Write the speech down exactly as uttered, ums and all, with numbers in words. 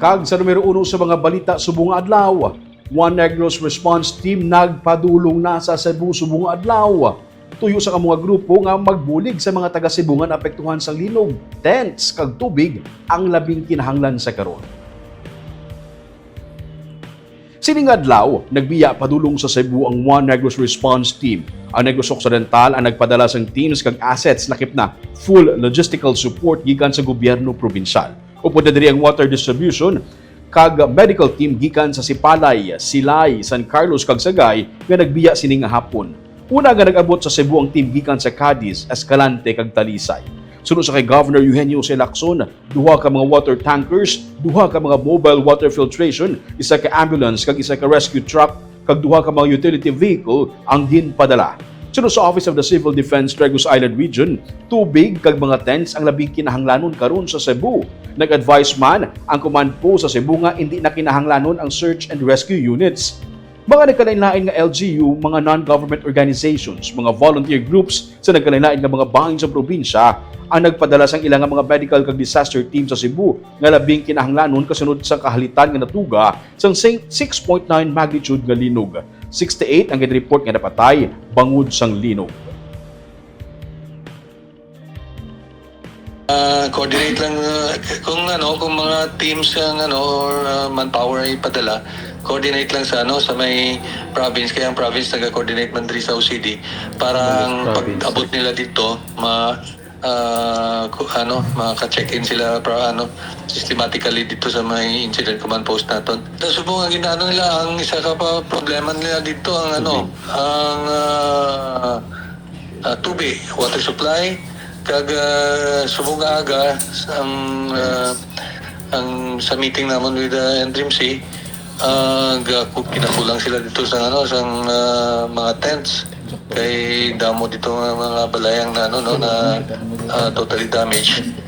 Kag sa numero uno sa mga balita subong nga adlaw, One Negros Response Team nagpadulong na sa Cebu subong nga adlaw. Tuyo sa amo nga grupo nga magbulig sa mga taga Cebu nga naapektuhan sang linog, tents, kag tubig ang labing kinahanglan sa karon. Sining adlaw, nagbiya padulong sa Cebu ang One Negros Response Team. Ang Negros Occidental ang nagpadala sang teams kag assets, lakip na full logistical support gikan sa gobyerno probinsyal. Upod na diri ang water distribution kag medical team gikan sa Sipalay, Silay, San Carlos kag Sagay nga nagbiya sini nga hapon. Una nga nag-abot sa Cebu ang team gikan sa Cadiz, Escalante kag Talisay. Suno sa kay Governor Eugenio C. Lacson, duha ka mga water tankers, duha ka mga mobile water filtration, isa ka ambulance kag isa ka rescue truck, kag duha ka mga utility vehicle ang ginpadala. Suno sa Office of the Civil Defense Negros Island Region, tubig kag mga tents ang labing kinahanglanon karon sa Cebu. Nag-advise man ang command post sa Cebu nga indi na kinahanglanon ang search and rescue units. Mga nagkalain-lain nga L G U, mga non-government organizations, mga volunteer groups sa nagkalain-lain nga mga bahin sa probinsya ang nagpadala sang ila nga mga medical kag disaster team sa Cebu nga labing kinahanglanon kasunod sa kahalitan nga natuga sang six point nine magnitude nga linog. Sixty-eight ang gin-report nga napatay bangod sang linog. Ah, coordinate lang, ah, kung ano, kung mga teams ang ano, or ah, manpower ay padala, coordinate lang sa ano, sa may province, kaya ang province naga-coordinate man diri sa O C D para ang pag-abot nila dito, ma ah, ku- ano, maka-check-in sila para ano, systematically dito sa may incident command post naton. Sa subong ang ginaano nila, ang isa ka pa problema nila dito ang ano, ang ah, ah, tubig, water supply, kag ah, subong nga aga ang ah, ang sa meeting namon with the N D M C, ah, ga- kinakulang sila dito sa ano, sa ah, mga tents. Kay damo dito nga mga balayang na ano, no, na ah, totally damaged.